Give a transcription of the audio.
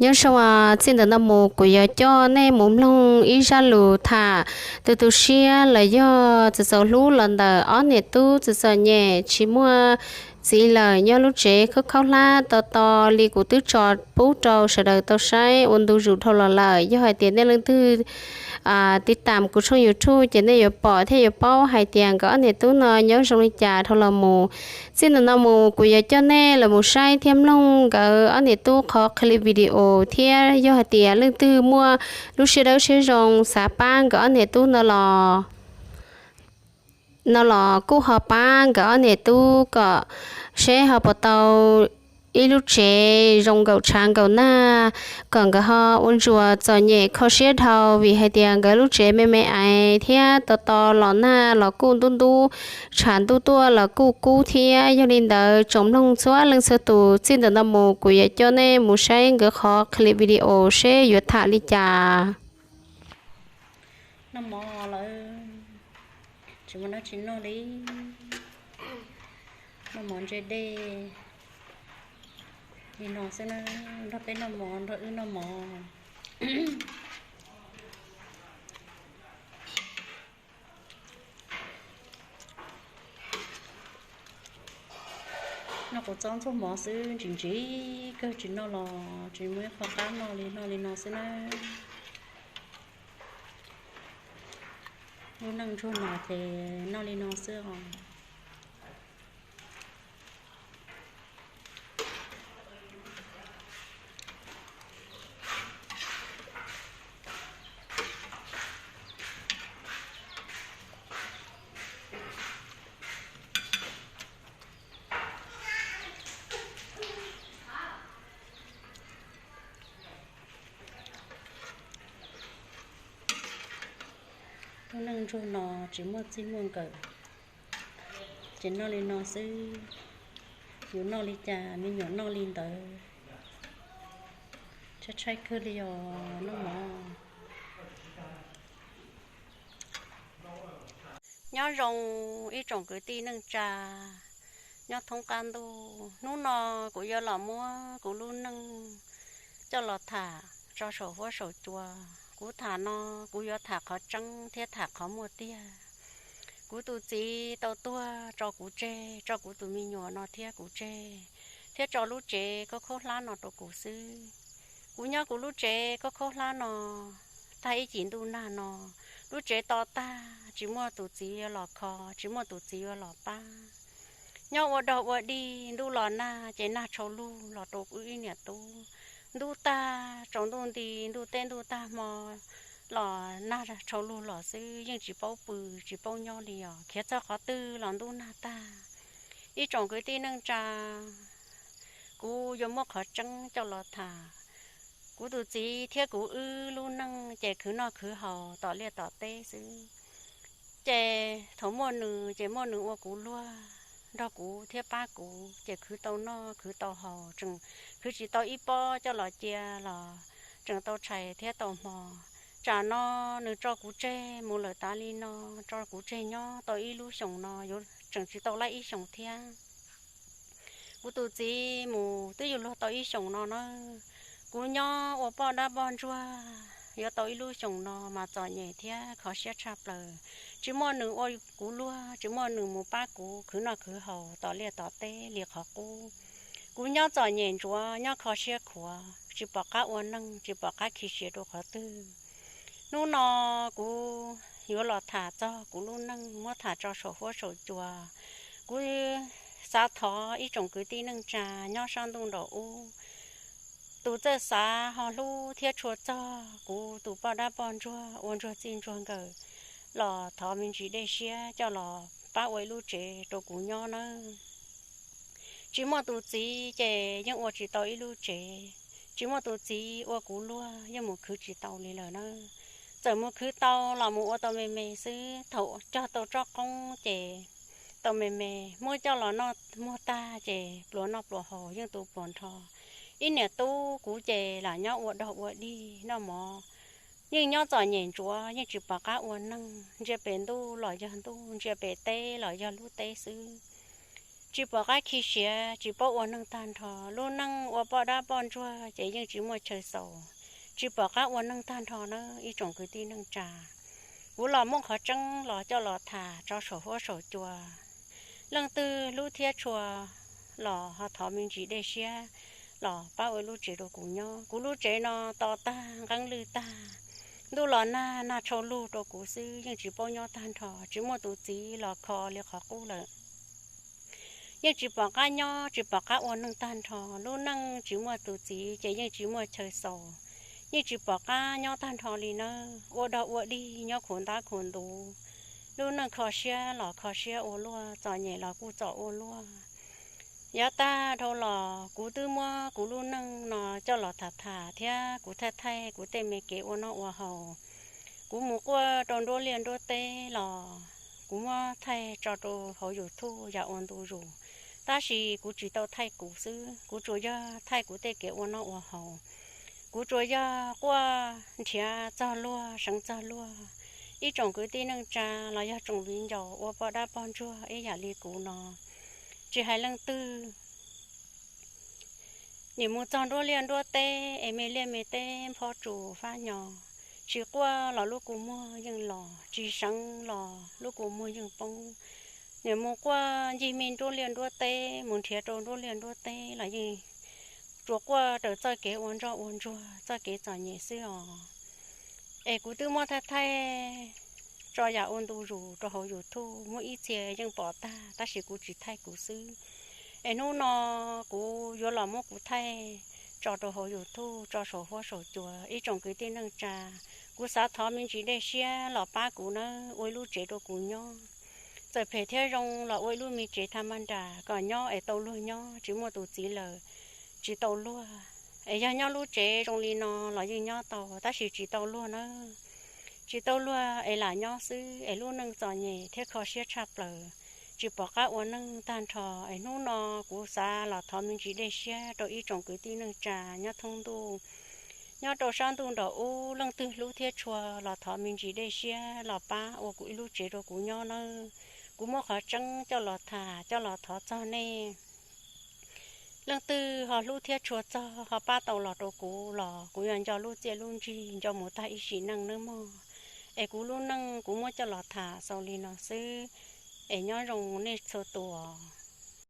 Nyob zoo, txij ntawm no mus kuv yuav coj nej mus mloog ib zaj lus tham tu tu siab los yog txawm txaus hlub los ntawm ob niam tub txom txom nyem tsis muaj txiv lawm nyob lub tsev khaub khaub hlab to to li kuv twb tso pub rau sawv daws tau saib ua ntu zus dhau los lawm. Yog hais tias nej leej twg tij tam kuv tshooj YouTube ces nej yuav pom thiab yuav paub hais tias nkawd ob niam tub no nyob zoo li cas dhau los mus. Txij ntawm no mus kuv yuav coj nej los mus saib thiab mloog nkawd ob niam tub qhov qhia li video thiab yog hais tias leej twg muaj lub siab dawb siab zoo xav pab nkawd ob niam tub no los no los kuj ho pab nkawd ob niam tub kom seb ho puas tau ib lub tsev zoo nkaum tshav nkaum nag, kom nkawd ho ua ntsuas txom nyem kho siab dhau vim hais tias nkawd lub tsev me me aiv thiab to to los nag los kuj ntub ntub, tshav ntuj tuaj los kuj kub thiab. Yog li ntawd tsoom mloog txhua leej txhua tus, txij ntawm no mus kuv yuav coj nej mus saib nkawd qhov qhia li video seb yuav tham li cas. Noj mov lawm, tsis muaj dab tsi noj li. Noj mov ntse dej li no xwb na, nrog peb noj mov, nrog wb noj mov. Noj quav txob ntxuag mov xwb, ntsim ntsim kawg, tsis noj los tsis muaj ib qho qab noj li, noj li no xwb na. Lub neej ntsuag no ces noj li no xwb os. Lub neej ntsuag no tsis muaj txij muaj nkawm, ces noj li no xwb. Yus noj li cas me nyuam noj li ntawd. Tshaib tshaib kawg li os, noj mov. Nyob zoo ib tsoom kwv tij neej tsa nyob thoob qab ntuj, hnub no kuv yuav los muab kuv lub neej coj los tham tso saum huab saum cua. Kuv tham no kuv yuav tham qhov tseeb thiab tham qhov muaj tiag. Kuv tus txiv tau tuag tso kuv tseg, tso kuv tus me nyuam no thiab kuv tseg, thiab tso lub tsev khaub khaub hlab no rau kuv xwb. Kuv nyob kuv lub tsev khaub khaub hlab no tag ib cim ntuj nag no, lub tsev to tag, tsis muaj tus txiv yuav los kho, tsis muaj tus txiv yuav los pab. Nyob ua dog ua dig, ntuj los nag ces nag tshau lug los rau wb ib niam tub. Ntuj tag, tsaus ntuj nti, ntuj teb ntuj tag hmo los nag tshau lug los xwb, yeej tsis paub pw, tsis paub nyob li os, khiav txog qhov twg los ntuj nag tag. Ib tsoom kwv tij neej tsa, kuv yuav muab qhov tseeb coj los tham. Kuv tus txiv thiab kuv wb lub neej ces khwv noj khwv haus tom liaj tom teb xwb. Ces thaum muaj nws ces muaj nws ua kuv luag, nrog kuv thiab pab kuv, ces khwv tau noj khwv tau haus, tseem khwv tsis tau ib pob coj los cia los tseem tau tshais thiab tau hmo. Tsam no nws tso kuv tseg mus lawm tas li no, tso kuv tseg nyob tau ib lub xyoos no yuav tseem tsis tau laib ib xyoos thiab. Kuv tus txiv mus twb yuav luag tau ib xyoos no na. Kuv nyob ua poj dab poj ntsuag yuav tau ib lub xyoos no mas txom nyem thiab kho siab tshaj plaws. Tsis muaj nws ua kuv luag, tsis muaj nws mus pab kuv khwv noj khwv haus tom liaj tom teb li qhov qub. Kuv nyob txom nyem ntsuav, nyob kho siab khuav, tsis pom qab ua neej, tsis pom qab khi siav rau qhov twg. Hnub no kuv yuav los tham txog kuv lub neej, muab tham tso saum huab saum cua. Kuv xav thov ib tsoom kwv tij neej tsa nyob sab ntuj nraum ub, tus txawj xav ho hlub thiab tshua txog kuv tus poj dab poj ntsuag ua ntsuag txij ntsuag nkawm los thov me ntsis dej siab coj los pab ua ib lub tsev rau kuv nyob nawb. Tsis muaj tus txiv ces yeej ua tsis tau ib lub tsev, tsis muaj tus txiv ua kuv luag yeej mus khwv tsis tau li lawm na. Txawm mus khwv tau los mus ua tau me me xwb, thaum cog tau tsob qoob ces tau me me, muab coj los noj muag tag ces pluas noj pluas haus yeej tu pluas nrho. Ib niam tub kuv ces lam nyob ua dog ua dig noj mov, yeej nyob txom nyem ntsuav, yeej tsis pom qab ua neej, ntsia pem ntuj los yog ntuj, ntsia pem teb los yog lub teb xwb. Tsis pom qab khi siav, tsis paub ua neeg tag nrho. Lub neej ua poj dab poj ntsuag ces yeej tsis muaj chaw xaus, tsis pom qab ua neeg tag nrho nawb ib tsoom kwv tij neej tsa. Kuv los muab qhov tseeb los coj los tham tso saum huab saum cua. Leej twg hlub thiab tshua los ho thov me ntsis dej siab los pab ua ib lub tsev rau kuv nyob. Kuv lub tsev no to tag nqeeb lwj tag, ntuj los nag, nag tshau lug rau kuv xwb, yeej tsis paub nyob tag nrho, tsis muaj tus txiv los kho li qhov qub lawm. Yeej tsis pom qab nyob, tsis pom qab ua neeg tag nrho. Lub neej tsis muaj tus txiv ces yeej tsis muaj chaw xaus, yeej tsis pom qab nyob tag nrho li nawb. Ua dog ua dig nyob khuv ntab khuv ntuv, lub neej kho siab los kho siab ua luaj, txom nyem los kuj txom ua luaj. Yav tag dhau los kuv twb muab kuv lub neej no coj los tham tham thiab kuv thaij thaij kuv tej me kev ua noj ua haus. Kuv mus quaj rau nruab liaj nruab teb los kuv muab thaij tso rau hauv YouTube yam ua ntu zus, tab sis kuv tsis tau thaij kuv xwb, kuv tsuas yog thaij kuv tej kev ua noj ua haus. Kuv tsuas yog quaj nrhiav txog luag seev txog luag. Ib tsoom kwv tij neej tsa los yog tsoom viv ncaus ua poj dab poj ntsuag ib yam li kuv no, tsis hais leej twg, nim mus txog nruab liaj nruab teb es me liaj me teb nphob tsus fab nyo, tsis quaj los lub kua muag yeej los, tsis seev los lub kua muag yeej poob. Nim mus quaj ncig me nruab liaj nruab teb, mus nrhiav rau nruab liaj nruab teb los yeej tsuas quaj raws txoj kev ua ntsoj ua ntsuag, txoj kev txom nyem xwb os. Es kuv twb muab thaij thaij tso yam ua ntu zus rau hauv YouTube, muaj ib txhia yeej pom tag, tab sis kuv tsis thaij kuv xwb. Es hnub no kuv yuav los muab kuv thaij tso rau hauv YouTube, tso saum huab saum cua. Ib tsoom kwv tij neej tsa, kuv xav thov me ntsis dej siab los pab kuv nawb, ua ib lub tsev rau kuv nyob. Txawm phem thiab zoo los ua ib lub me tsev tha maj nram kom nyob es tau luag nyob, tsis muaj tus txiv lawm, tsis tau luag. Es yog nyob lub tsev zoo li no los yeej nyob tau, tab sis tsis tau luag nawb. Tsis tau luag es lam nyob xwb, es lub neej txom nyem thiab kho siab tshaj plaws, tsis pom qab ua neej tag nrho. Es hnub no kuv xav los thov me ntsis dej siab rau ib tsoom kwv tij neej tsa nyob thoob ntuj, nyob rau sab ntuj nraum ub, leej twg hlub thiab tshua los thov me ntsis dej siab los pab ua kuv ib lub tsev rau kuv nyob nawb. Kuv muab qhov tseeb coj los tham coj los thov txog nej. Leej twg ho hlub thiab tshua txog ho pab tau los rau kuv los kuv yuav nco lub txiaj lub ntsig nco mus tag ib sim neej nawb mog. Es kuv lub neej kuv muab coj los tham xaus li no xwb. Es nyob zoo nej txhua tus.